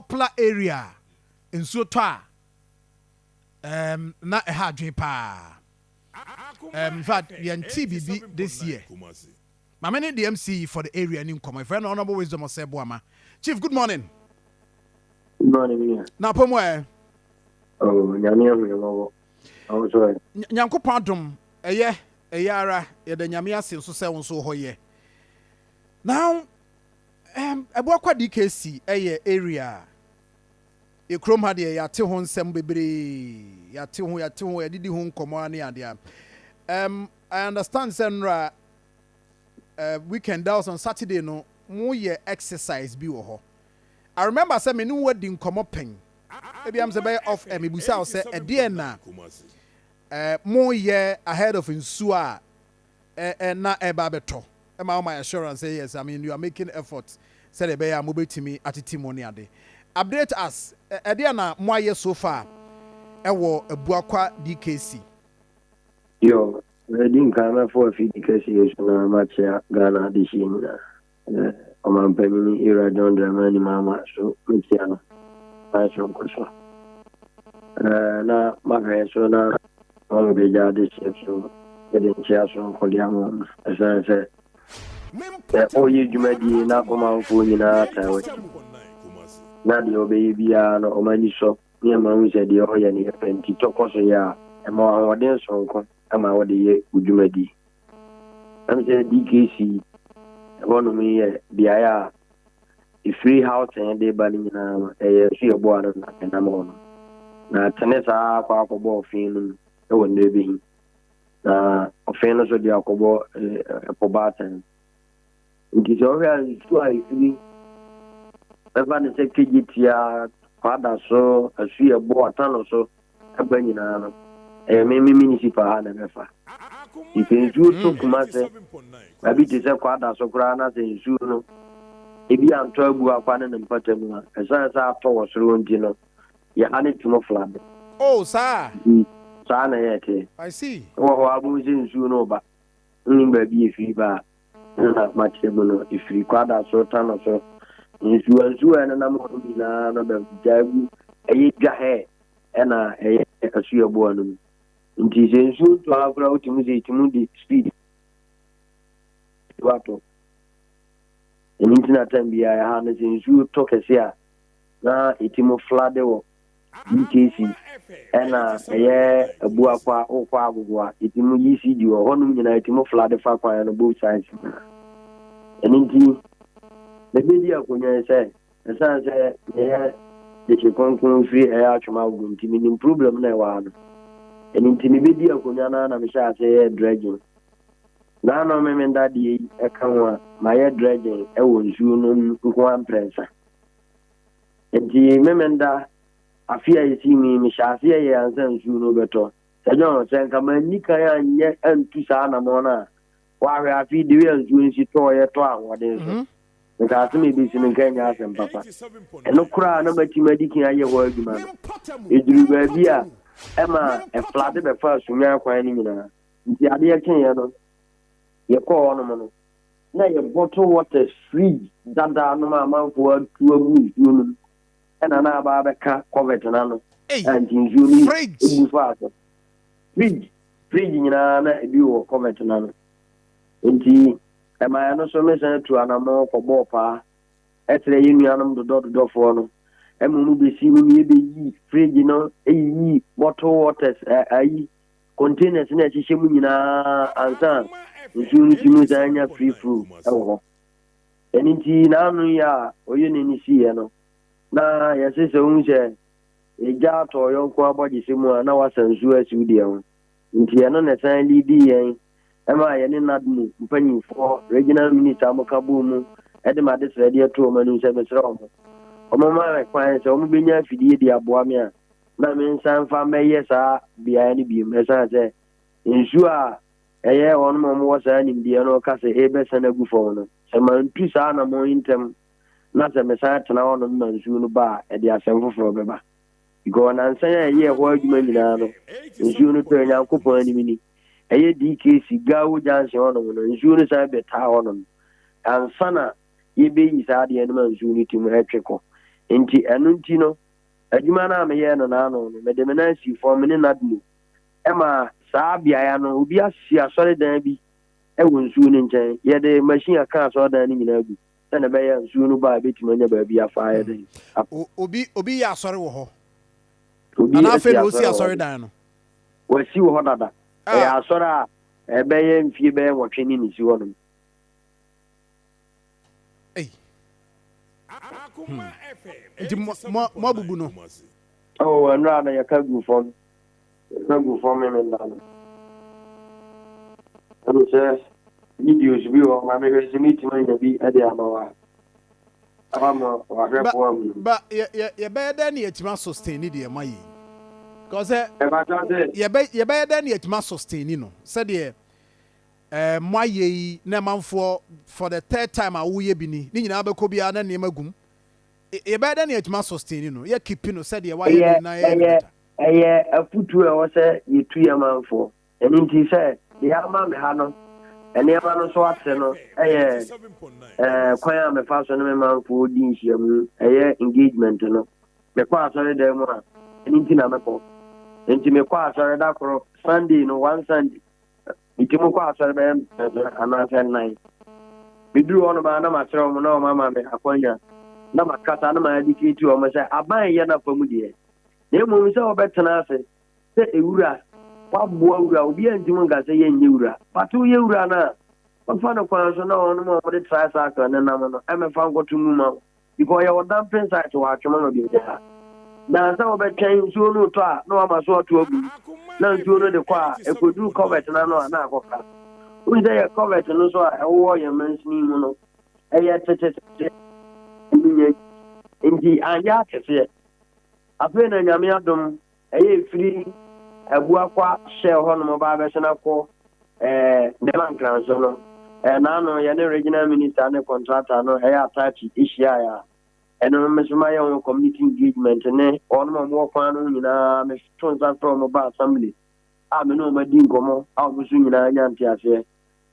Popular area a nsuo tɔ a na ɛha adwene paa. In fact, yɛnte biribi this year. Maame ne the MCE for the area ni nkɔmmɔ. Ɛfrɛ no Honorable Wisdom Osei Boama. Chief, good morning. Good morning, Mia. Na apɔ mu ɛ? Oh, Nyame ahu yɛn mmɔbɔ. Ɔwo so ɛ? Nyankopɔn adom, ɛyɛ ara. Yɛda Nyame ase nso sɛ wo nso wɔ hɔ yɛ. Now, Abuakwa DKC ɛyɛ area a ekurom ha deɛ, yɛate ho nsɛm bebree, yɛate ho, yɛdidi ho nkɔmmɔ ne adeɛ. I understand sɛ nnora weekend, that was on Saturday no, moyɛ exercise bi wɔ hɔ. I remember sɛ me ne wo adi nkɔmmɔ pɛn, ebi am sɛ bɛyɛ off air, mebusa wo sɛ ɛdeɛ na moyɛ ahead of nsuo a na ɛba abɛtɔ. Ɛma wo my assurance sɛ yes, I mean, you are making effort sɛdeɛ ɛbɛyɛ a mobɛtumi atete mu ne ade. Update us, ɛdeɛ na moayɛ so far ɛwɔ Abuakwa DKC? Yo, mɛdi nkan mɛfo afidi kɛseɛ so na makyea Ghana adehyeɛ nyinaa. Ɔmampanyini Ira John Dramani Mahama so, mekyia no. Kwan soronko so. Na mahwɛ so na ɔmo bɛgya adehyeɛ so, yɛde nkyea soronko de ama ɔmo. Ɛsiane sɛ ɔyɛ dwumadie na ɔmanfoɔ nyinaa taa w'akyi na deɛ ɔbɛyɛ biara no ɔmo ani sɔ ne ɛma hu sɛ deɛ ɔyɛ no yɛ pɛ, nti tɔkɔ so yɛ a ɛma ahoɔden soronko ama wɔde yɛ wo dwumadie. Ɛm sɛ DKC ɛhɔnom yi yɛ beaeɛ a ɛfiri housing de ba no nyinaa no, ɛyɛ nso yɛ boa no na ɛnam hɔ no na tene saa akɔ akɔbɔ ɔfen no mu ɛwɔ mmerɛ bi hi na ɔfen no so de akɔbɔ ɛpo baatan. Nti sɛ wohwɛ a, nsuo a ɛfiri bɛfa ne sɛ Kejetia, Kwada so, asu yɛ bɔ atano so ɛba nyinaa no, ɛyɛ meme municipal ha na ɛbɛfa. Nti sɛ nsuo tɔ Kumase baabi te sɛ Kwada so koraa na sɛ nsuo no ebi antɔ abu akwa ne ne mpata mu a, ɛsiane sɛ atɔ wɔ soro nti no, yɛha ne tumi flood. Oh, saa? Nti saa na ɛyɛ teɛ. I see. Wɔ hɔ abom sɛ nsuo no ba nnim baabi ɛfiri ba a, na makyerɛ mu no, ɛfiri Kwada so, Tano so, nsuo nsuo a ɛnenam hɔ no nyinaa no bɛgyae gu ɛyɛ dwa hɛ ɛna ɛyɛ asuaboa no mu. Nti sɛ nsuo ntɔ a koraa, wotumi sɛ ɛtumi de speed atɔ. Ɛno nti na time biara ɛha no, sɛ nsuo tɔ kɛse a, na ɛtumi flood wɔ DKC ɛna ɛyɛ Abuakwa, wokɔ Agogo a, ɛtumi ECG wɔ hɔnom nyinaa, ɛtumi flood fa kwan no both sides nyinaa. Ɛno nti mebɛdi akonnwa yi sɛ ɛsiane sɛ meyɛ dekye kronkron firi ɛyɛ Atwom Agogo nti, menim problem na ɛwɔ ha no. Ɛno nti mebɛdi akonnwa no a na mehyɛ ase yɛ dredging. Na ano Memenda deɛ yi ɛka ho a, mayɛ dredging ɛwɔ nsuo no mu nko ara mprɛnsa. Nti Memenda afe a yɛsi mu yi, mehyɛ aseɛ yɛ ansa nsuo no bɛtɔ. Sɛ John, sɛ nka manni kan anyɛ antu saa anammɔn no a, wɔahwɛ afe de wei a nsuo no si tɔɔyɛ tɔ ahoɔden so, nka asɛm a ɛbɛsi no nka ɛnyɛ asɛm papa. Ɛno koraa na matumi adi kan ayɛ hɔ adwuma no, ɛduru baabi a ɛma ɛflood bɛfa Sunya kwan no nyinaa. Nti adeɛ kyeeɛ no, yɛkɔɔ hɔnom no na yɛ bottle waters, fridge dada nom a amanfoɔ atu agu nsuo no mu ɛna na aba abɛka culvert no ano. Ei, a nti nsuo no fridge. ebu faa so. Fridge nyinaa na ebi wɔ culvert no ano. Nti ɛma ɛno so mesan tu anammɔn kɔbɔɔ paa ɛkyerɛ yɛn nuanom dodɔdodɔfoɔ no ɛma mu bɛsi mu ne yɛbɛyi fridge no, ɛyiyi bottle waters, ayi containers na ɛhyehyɛ mu nyinaa ansa nsuo no ti mu san nya free flow ɛwɔ hɔ. Ɛno nti n'ano yi a ɔyɛ n'ani siiɛ no na yɛse sɛ wohu sɛ ɛgya atɔ yɔnko abɔgyesɛ mu a, na wasa nsuo asi wo deɛ ho. Nti ɛno na ɛsan leadi yɛn ɛma yɛne NADMO mpanyimfoɔ, regional minister moka bɔɔ mu ɛde ma ade srɛdeɛ to ɔmo anim sɛ mesrɛ ɔmo ma me kwan sɛ ɔmo bɛnya afidie de aboa me a, na mensan mfa mmɛyɛ saa beaeɛ no biom, ɛsiane sɛ nsuo a ɛyɛ ɔnom a ɔmowɔ saa nimdeɛ no ka sɛ ɛbɛsan agu fam no, sɛ mantu saa anammɔn yi ntɛm na sɛ mesan tena hɔnom ma nsuo no ba a, ɛde asɛm foforɔ bɛba, because nansan a ɛyɛɛ hɔ adwuma nyinaa no, nsuo no tɔ. Nyankopɔn anim ni, ɛyɛ DKC Gawo junction hɔnom no, nsuo no san bɛtaa hɔnom ansa na yɛbɛyi saa adeɛ no ma nsuo no ti mu ɛtwe kɔ. Nti ɛno nti no, adwuma no a meyɛɛ no n'ano no, mede me nan sii fam, me ne NADMO, ɛma saa beaeɛ no, obi asi asɔredan bi wɔ nsuo no nkyɛn. Yɛde machine aka asɔredan no nyinaa agu sɛdeɛ ɛbɛyɛ a nsuo no ba a ɛbɛtumi anya baabi afa ayɛ dɛn. Obi yɛ asɔre wɔ hɔ? Obi Anaa asi afei na ɔsi asɔre wɔ hɔ. asɔredan no? Wasi wɔ hɔ dada. Ɛyɛ Ah. asɔre a ɛbɛyɛ mfie bɛyɛ 8 ne ne si hɔnom. Ei. Nti mo mo moabubu no? Oh, ɛnora no yɛka gu fam. Yɛka gu fam memenda no. Ɛne sɛ videos bi wɔ hɔ ma mehwɛ sɛ metumi anya bi de ama wo a. Ama Ba wahwɛfoɔ ahunu. ba yɛ yɛ yɛbɛyɛ dɛn na yɛatumi asustain deɛ moayɛ yi? Because sɛ Ɛbata sɛ yɛbɛ yɛbɛyɛ dɛn na yɛatumi asustain no sɛdeɛ moayɛ yi na ɛmanfoɔ for the third time a woyɛ bi ni ne nyinaa bɛkɔ biara na nneɛma gum. Yɛbɛyɛ dɛn na yɛatumi asustain no, yɛ keep no sɛdeɛ woayɛ no ɛyɛ yi na yɛyɛ no ɛyɛ better? ɛyɛ afutuo a ɛwɔ sɛ yɛtu yɛ manfoɔ. Ɛno nti sɛ deɛ ama me ha no nneɛma no so ate no ɛyɛ kwan a mefa so ne me manfoɔ di nhyiamu, ɛyɛ engagement no. Mekɔ asɔredan mu a, ɛno nti na mekɔ. Nti mekɔ asɔre da koro Sunday no, one Sunday metumi kɔ asɔre bɛyɛ 3 anaasɛ 4. Meduru hɔ nom a na makyerɛ wɔn na wɔn ama me akwanya na makasa na ma educate wɔn sɛ aban yɛ n'afa mu deɛ, na mmom sɛ wɔbɛtena ase sɛ ewura waboa wura, obiara ntumi nka sɛ yɛnyɛ wura, but woyɛ wura no a wɔfa no kwan so na wɔn a wɔde tricycle ne nam no ɛmɛfa nkɔto mu ma wo, because yɛwɔ dumping site wɔ Atwoma ma baabiara. Na sɛ wɔbɛtwɛn nsuo no retɔ a na wama so ato agu mu, na nsuo no de kɔ a ɛkɔduru culvert no ano a na akɔka. Wohu sɛ yɛ culvert no so a ɛwowɔ yɛn mansini mu no ɛyɛ tetetete nti anyɛ akɛseɛ. Afei na Nyame adom ɛyɛ ɛfiri Abuakwa hyɛ hɔnom ba abɛsen akɔ Nɛma Nkranso no. N'ano yɛne regional minister ne contractor no ɛyɛ Atachi hyiaeɛ a ɛno no me nso mayɛ ho community engagement ne wɔnom a wɔwɔ kwan no ho nyinaa meto nsa frɛ wɔn ba assembly a me ne wɔn adi nkɔmmɔ a wɔn nso nyinaa nya nteaseɛ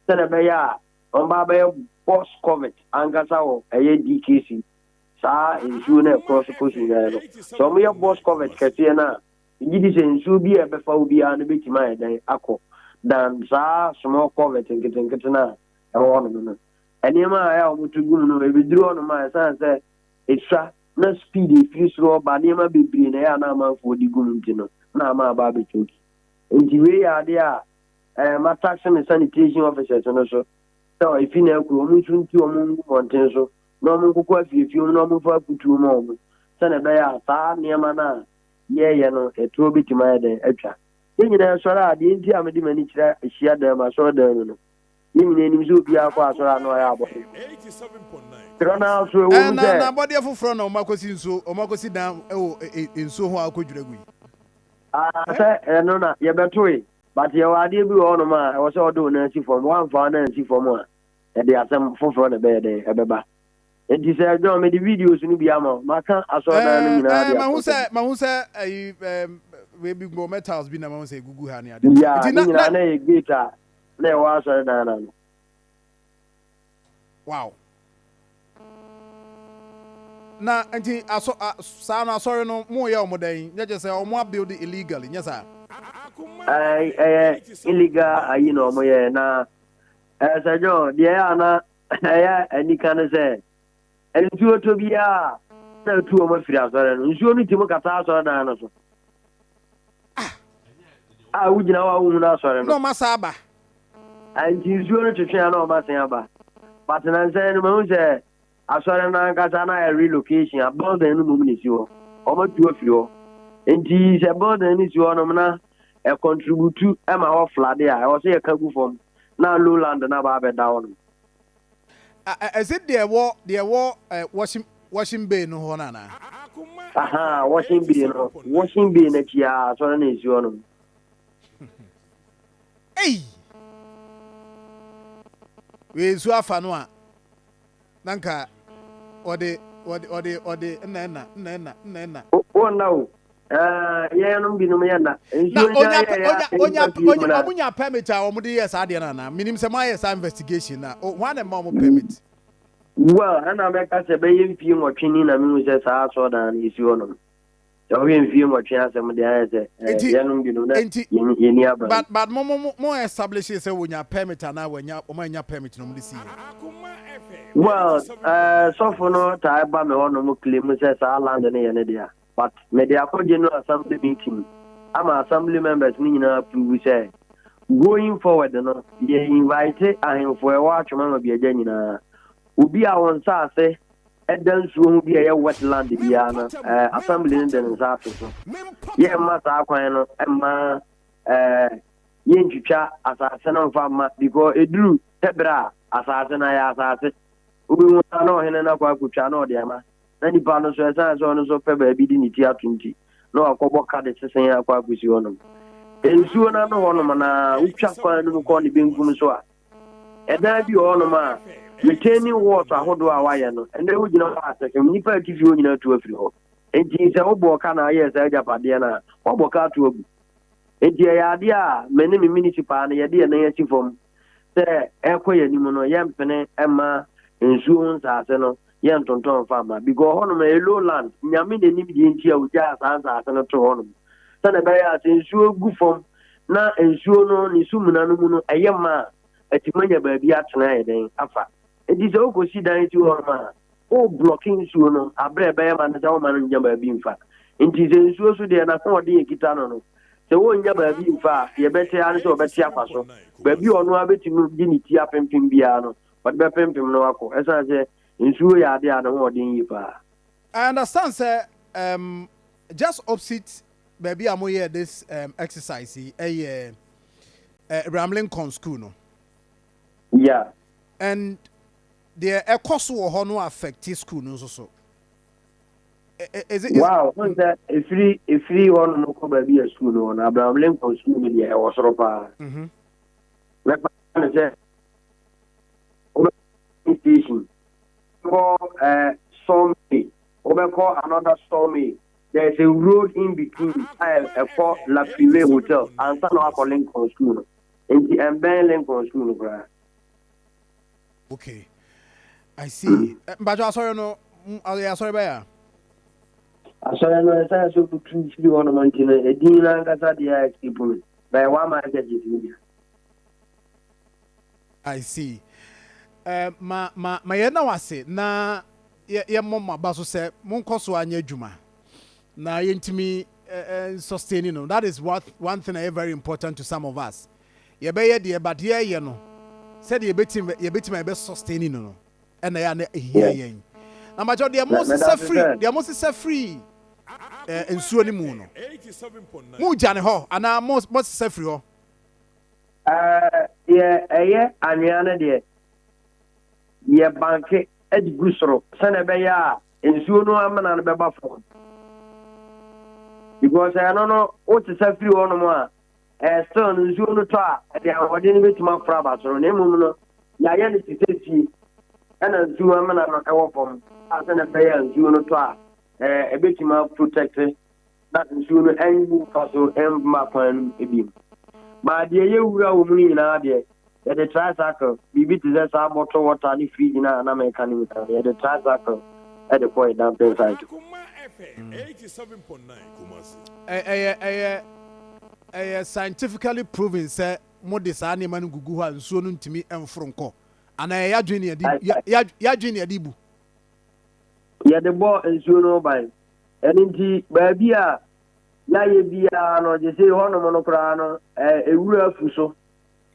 sɛdeɛ ɛbɛyɛ a wɔn ba abɛyɛ box culvert ankasa wɔ ɛyɛ DKC saa nsuo no a ɛkorɔ so kɔ so nyinaa no. Sɛ wɔyɛ box culvert kɛseɛ no a, megye di sɛ nsuo bi a ɛbɛfa wo biara no bɛtumi ayɛ dɛn akɔ than saa small culvert nketenkete no a ɛwɔ hɔnom no. Nneɛma a ɛyɛ a wɔto gu mu no, ɛbɛduru hɔnom a ɛsiane sɛ ɛsua na speed ɛfiri soro ba, nneɛma bebree na ɛyɛ a na amanfoɔ de gu mu nti no, na ama aba abɛchoki. Nti wei yɛ adeɛ a mataxe me sanitation officers no so sɛ ɛfi na akuro, wɔn nso nti wɔn ngu mmɔnten so na wɔn nkokɔ afiefie mu na wɔn mfa afutuo ma wɔn sɛdeɛ ɛbɛyɛ a saa nneɛma no a yɛyɛ no ɛtoɔ bɛtumi ayɛ dɛn atwa. Yɛn nyinaa sɔre a, deɛ nti a mede m'ani kyerɛ hyiadan mu, asɔredan mu no, yɛn nyinaa nim sɛ obiara kɔ asɔre a na ɔyɛ abɔde. Twerɛ no ara so ɛwɔ mu Na sɛ na abɔdeɛ foforɔ na wɔn akɔsi nsuo, wɔn akɔsi dan wɔ nsuo ho a akɔdwira gu yi. Sɛ ɛno na yɛbɛtoe, but yɛwɔ adeɛ bi wɔ hɔnom a ɛwɔ sɛ ɔde wo nan si fam, woamfa wo nan ansi fam a, ɛde asɛm foforɔ na ɛbɛyɛ dɛn ɛbɛba. Nti sɛ John mede videos no bi ama wo, maka asɔredan no nyinaa de Mahu ato sɛ fam. mahu sɛ ayi wei bi bɔ metals bi na mahu sɛ egugu ha ne ade. Ya, Nti ne na na nyinaa na ɛyɛ gate a na ɛwɔ asɔredan no ano. Wow. Na nti asɔ a, saa no asɔre no mo yɛ ɔmo dɛn? Nyɛ kyerɛ sɛ ɔmo abuild illegally, nyɛ saa? Ɛyɛ illegal ayi na ɔmo yɛ na sɛ John deɛ ɛyɛ a na ɛyɛ anika no sɛ nsuo tɔ biara na atu wɔn afiri asɔre no, nsuo no tumi kata asɔredan no so a wogyina hɔ a wohunu asɔre Na no. ɔmo asa aba. Nti nsuo no twetwe a na ɔmo asen aba, but nansa no mahu sɛ asɔre no ankasa na ayɛ relocation a building no mmom na esi hɔ, wɔn atu afiri hɔ. Nti sɛ building no si hɔ nom na ɛcontribute ma hɔ flood a, ɛwɔ sɛ yɛka gu fam na lowland no aba abɛda hɔ nom. Ɛsɛ deɛ ɛwɔ washing bay no hɔ no anaa? Aha, washing bay no, washing bay n'akyi a asɔre no esi hɔ nom. Ei! Wei nsuo afa no a na nka ɔde ɔde ɔde ɔde nna nna nna nna nna nna. Wɔnna o, yɛnom binom yɛ nna Na nsuo onya nya yɛ onya ya onya nnipa fie mu onya na ɔmo nya permit a ɔmo de yɛ saa adeɛ no anaa? Minim sɛ mo ayɛ saa investigation na o, wɔn na ɛma ɔmo permit? Well, ɛna mɛka sɛ bɛyɛ mfie 8 ni na mehu sɛ saa asɔɔdan no ɛsi hɔnom. Sɛ wohwɛ mfie 8 asɛm deɛ, ayɛ sɛ yɛnom binom na yɛni aba. But mo establish sɛ wɔnya permit anaa wɔnya, wɔn anya permit na wɔn de si yɛ? Well, sɔfo no taa ba me hɔnom claim sɛ saa land no yɛ ne dea. But mede akɔ General Assembly meeting ama assembly members no nyinaa approve sɛ going forward no, yɛ invite ahemfo a ɛwɔ Atwoma Nwabiagya nyinaa. Obi a wɔn nsaase ɛda nsuo ho bi a ɛyɛ wetland biara no, assembly no de ne nsa ato so. Yɛmma saa kwan no mma yɛntwitwa asase no mfa mma, because ɛduru pɛberɛ a asase no ayɛ asase. Wobɛhu a na ɔhene no akɔ akɔtwa na ɔde ama. Na nipa no so, ɛsiane sɛ ɔno nso pɛ baabi de ne ti ato nti, na wakɔbɔ ka de sesen akɔ akɔsi hɔnom. Nsuo no ano hɔnom na wotwa kwan no mu kɔ ne benkum so a, ɛdan bi wɔ hɔnom a retaining walls ahodoɔ a wayɛ no, ɛnɛ wogyina hɔ a, asɛfam nnipa a atifi hɔ nyinaa tu afiri hɔ. Nti sɛ wobɔɔ ka na ayɛɛ saa agyapadeɛ no a, woabɔ ka ato agu. Nti ɛyɛ adeɛ a me ne me municipal no yɛde yɛn nan asi fam sɛ ɛkɔ yɛn anim no, yɛmpene mma nsuo ho nsaase no yɛntontɔn mfa mma, because hɔnom ɛyɛ low land. Nyame n'anim deɛ nti a ogyaa saa nsaase no to hɔnom sɛnɛ ɛbɛyɛ a sɛ nsuo gu fam na nsuo no ne sumina no mu no ɛyɛ ma a, atumi anya baabi atena ayɛ dɛn afa. Nti sɛ wokɔsi dan si hɔnom a, wo block nsuo no aberɛ ɛbɛyɛ ma no sɛ woma no nya baabi mfa. Nti sɛ nsuo so deɛ n'ahoɔden ekita no, sɛ wɔnnya baabi mfa a, deɛ ɛbɛte ara ne sɛ ɔbɛte afa so baabi a ɔno ara bɛtumi de ne ti apempem biara no, ɔde bɛpempem no akɔ, ɛsiane sɛ nsuo yɛ adeɛ a ne ho ɔden yie paa. I understand sɛ just opposite baabi a moyɛ this exercise yi ɛyɛ Abraham Lincoln School no. And deɛ ɛkɔ so wɔ hɔ no affect school no nso so. Is it, is Wow, n sɛ efiri hɔ nom kɔ baabi a school no wɔ no, Abraham Lincoln School no deɛ, ɛwɔ soro paa. Mɛfa no sɛ wobɛkɔ station kɔ Sawmill, wobɛkɔ another Sawmill, there is a road in between a ɛkɔ La Prive Hotel ansa na wakɔ Lincoln School no. Nti ɛmbɛn Lincoln School no koraa. Okay, I see. Mpatwa, asɔre no ɛyɛ asɔre bɛyɛ a? Asɔre no, ɛsan sɛ wotu firi hɔ nom nti no, ɛdin no ankasa deɛ a escape me, bɛyɛ one man churches no bia. I see. Ma yɛn na wase na yɛmmɔ mo aba so sɛ monkɔ so anyɛ adwuma na yɛntumi sustain no. That is what one thing ɛyɛ very important to some of us. Yɛbɛyɛ deɛ, but yɛyɛ no sɛdeɛ yɛbɛtumi a yɛbɛ sustain no, ɛna ɛyɛ a na ɛhia yɛn. Na makyɛw, deɛ mo sesa firi deɛ mo sesa firi nsuo no mu no, mo gya ne hɔ anaa mo sesa firi hɔ? Deɛ ɛyɛ anwea no deɛ, yɛ bank de gu soro sɛnɛ ɛbɛyɛ a nsuo no amena no bɛba fam, because ɛno no wosesa firi hɔnom a, ɛɛ still no nsuo no tɔ a, ɛde ahoɔden no bɛtumi aforo aba soro. Na mmom no, yɛayɛ no te sɛ fie, ɛna nsuo amena no ɛwɔ fam a, sɛnɛ ɛbɛyɛ a nsuo no tɔ a, ɛbɛtumi aprotect na nsuo no ɛnyi fa so ɛmma kwan no bi mu. Baa deɛ ɛyɛ wura wɔ mu no nyinaa deɛ, yɛde tricycle, biribi te sɛ saa bottle water ne fridge no a na meka no nyinaa, yɛde tricycle ɛde kɔ yɛ dumping site. Ɛyɛ scientifically proven sɛ mode saa nneɛma no gugu hɔ a, nsuo no ntumi mforo nkɔ, anaa ɛyɛ yɛadwene ne yɛde bu? Yɛde bɔ nsuo no ban. Ɛno nti baabi a yɛayɛ biara no gye sɛ hɔnom no koraa no, ewura afu so.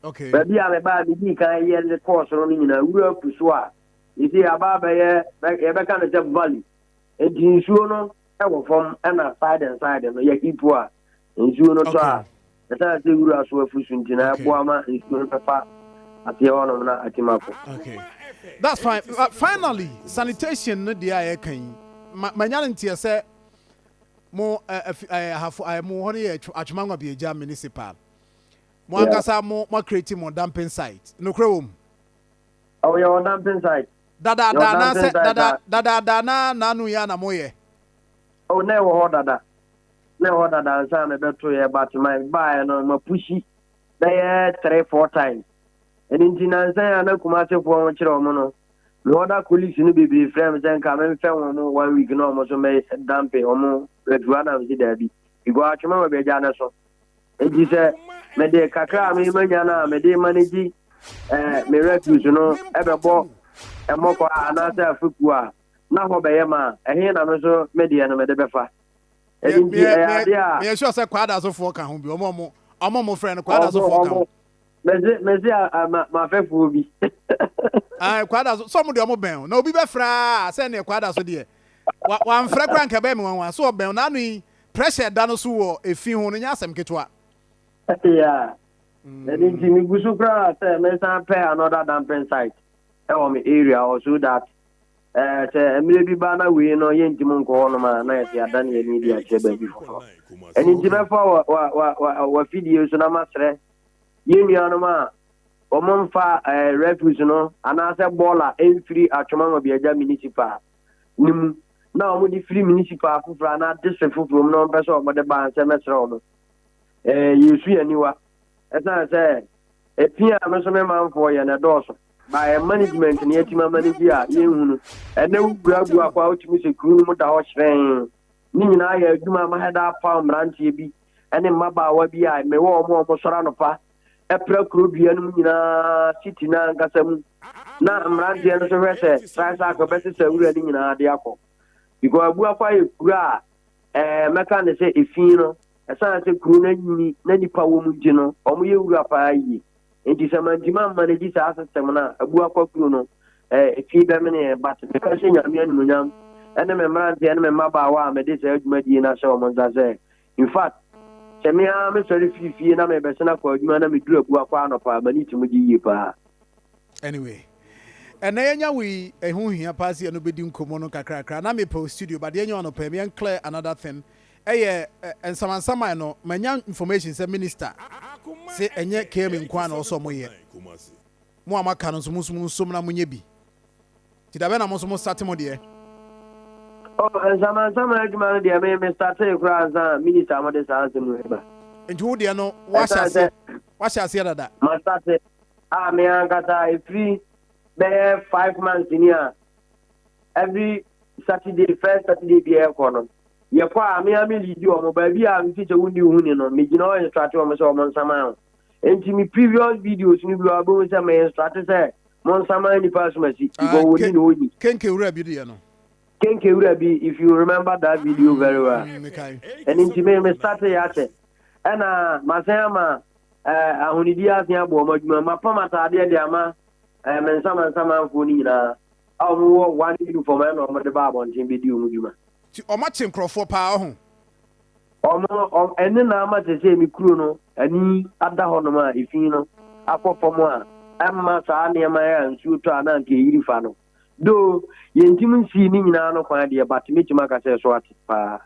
Baabi a mebaa medii kan yɛ de kɔɔ soro no nyinaa, wura afu so a yɛsɛ aba bɛyɛ, yɛbɛka no sɛ valley. Nti nsuo no ɛwɔ fam, ɛna side and side no yɛ heap a nsuo no tɔ a, ɛsiane sɛ wura so afu so nti na ɛboa ma nsuo no bɛfa aseɛ hɔnom na atim akɔ. Okay, that's fine. Finally, sanitation no deɛ a yɛka yi, manya no nteɛ sɛ mo Ahafo mo hɔ no yɛ Atwima Nwabiagya Municipal. Mo ankasa mo create mo dumping site. Nokorɛ wɔ mu? Oh, yɛwɔ dumping site. Dadaada anaasɛ dadaada na n'ano yi a na moyɛ? Oh, na ɛwɔ hɔ dada. Na ɛwɔ hɔ dada ansa na mebɛto yɛ, but my baeɛ no ma push bɛyɛ three four times. Ɛno nti nansan a na Kumasefoɔ ho kyerɛ ɔmo no. Me other colleagues no bebree frɛ me sɛ nka memfɛ wɔn one week na wɔn nso mɛ dump wɔn refuse a na mese daabi because Atwema wɔ baabi a no so. Nti sɛ mede kakra a me manya no a mede manage eh, me refuse no ɛbɛbɔ mmɔkɔ a anaasɛ afekuo a na hɔ bɛyɛ ma a, ɛhe na me nso me deɛ no mede bɛfa? Ɛno nti ɛyɛ adeɛ a. Meyɛ sure sɛ Kwadasofoɔ ka ho bi, wɔn a wɔn wɔn frɛ no Kwadasofoɔ ka ho. Mese mese m'afɛfoɔ bi. Ayi Kwadaso sɛ wɔn deɛ wɔn bɛn o, na obi bɛfrɛ a sɛ neɛ Kwadaso deɛ wa wamfrɛ koraa nka ɛbɛyɛ me nwanwa so ɔbɛn o, n'ano yi pressure ɛda no so wɔ efi ho no nyɛ asɛm ketewa. Yeah, ɛno nti megu so koraa sɛ mesan pɛ another dumping site ɛwɔ me area hɔ so that Ɛɛ, sɛ mmerɛ bi ba na wei no yɛntumi nkɔ hɔnom a, na yɛsɛ yɛadane yɛn ani de akyerɛ baabi foforɔ. Ɛno nti mɛfa w'afidie so na masrɛ yɛn nuanom a wɔmfa ɛɛ refuse no anaasɛ bɔɔla mfiri Atwoma Nwabiagya municipal no mu na wɔde firi municipal foforɔ anaa district foforɔ mu na wɔmpɛ sɛ wɔde ba ansɛ mɛsrɛ wɔn. Ɛɛ yɛsu yɛn aniwa ɛsiane sɛ efi a me nso me manfoɔ yɛ no ɛdɔɔso. By management na yɛatumi amanage a yɛnhunu. Ɛnɛ wowura gu akɔ a wotumi sɛ kuro no mu da hɔ hyerɛnn. Ne nyinaa yɛ adwuma a mahɛda apaw mmeranteɛ bi ne mmabaawa bi a mewɔ wɔn a wɔsɔre anɔpa pra kuro dua no mu nyinaa city no ankasa mu na mmeranteɛ no nso hwɛ sɛ tricycle bɛsesa wura no nyinaa de akɔ. Because Abuakwa yɛ kuro a ɛɛ mɛka ne sɛ efi no ɛsan sɛ kuro no anyini na nipa wɔ mu nti no wɔyɛ wura paa yie. Nti sɛ mantumi ammanage saa system no a, abu akɔ kuro no, eh, efi bɛmene yɛn. But meka hyɛ Nyame animuonyam ɛne me mmeranteɛ ne me mmabaawa a mede saa dwumadie no ahyɛ wɔn nsa sɛ, in fact, sɛ me ara mesɔre firi fie na merebɛsen akɔ adwuma na meduru Abuakwa anɔpa a, m'ani tumi gye yie paa. Anyway, ɛnɛ yɛnya wo yi, ɛho hia paa sɛ yɛne wo bɛdi nkɔmmɔ no kakrakra. Na mepɛ wo studio, but yɛnyɛ wo anɔpa yi, yɛn clear another thing. Ɛyɛ nsamansaman no manya information sɛ minister se ɛnyɛ KMA nko ara na ɔwɔ sɛ ɔmo yɛ. Mo a moaka no nso mo nso mo nsom na monyɛ bi. Nti dabɛn na mo nso mo starte mo deɛ? Oh, nsamansaman adwuma no deɛ me me startee koraa ansa minister mo de saa asɛm wei ba. Nti wo deɛ no woahyɛ aseɛ woahyɛ aseɛ dada? Ma starte a me ankasa ɛfiri bɛyɛ 5 months ni a every Saturday, first Saturday bi ɛkɔ no, yɛkɔ a me ara me lead wɔn baabi a mefi sɛ wonni wo ho ni no, megyina hɔ instruct wɔn sɛ wɔn nsaman ho. Nti me previous videos no bi wɔ abɛhu sɛ me instruct sɛ mo nsaman nipa asomasi because wɔni na ɔnyi. Kenke wura bi deɛ no. Kenke wura bi, if you remember that video very well. Ɛno nti me start yɛ akyɛ. Ɛna masan ama ahonidi asen abɔ wɔn adwuma. Mapam ataadeɛ de ama me nsamansamanfoɔ no nyinaa a wɔwɔ one uniform ɛna wɔde ba abɔnten bɛdi wɔn dwuma. Nti ɔmo akye nkorɔfoɔ paa ɔho. Ɔmo ɛne na ama sɛsɛ me kuro no ani ada hɔ nom a efi no akɔ fam a ɛmma saa nneɛma yi a nsuo tɔ a na anka eyiri fa no. Though yɛntumi nsii ne nyinaa no kwan deɛ, but mɛtumi aka sɛ ɛso ate paa.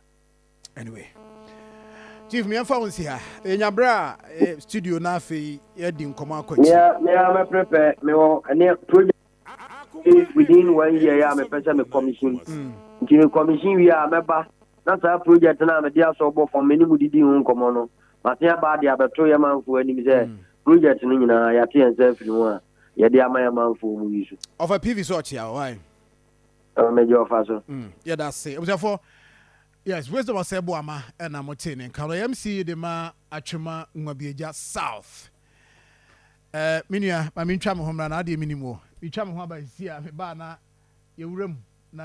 Anyway, Chief, meɛmfa wo nsi ha. Yɛnya berɛ a studio na afei yɛadi nkɔmmɔ akɔ akyi. Mea mɛprepare mewɔ ɛne project within one year yɛ a mepɛ sɛ me commission. Nti me commission wie a mɛba na saa project no a mede asɔ bɔ fam me ne mu didi ho nkɔmmɔ no masen aba de abɛto yɛ manfoɔ anim sɛ project no nyinaa yɛate yɛn nsa afiri ho a yɛde ama yɛ manfoɔ mu yi so. Ɔfa PV so ɔkyea wo why? Megye ɔfa so. Yɛda ase abusuafoɔ. Yes, Wisdom Osei Boama ɛna mo tee ne nka no. Ɔyɛ MC de ma Atwema Nwabiagya South. Me nua, ma mentwa me ho mmra na adeɛ menim wɔ. Metwa me ho aba sisi a mebaa na yɛwura mu.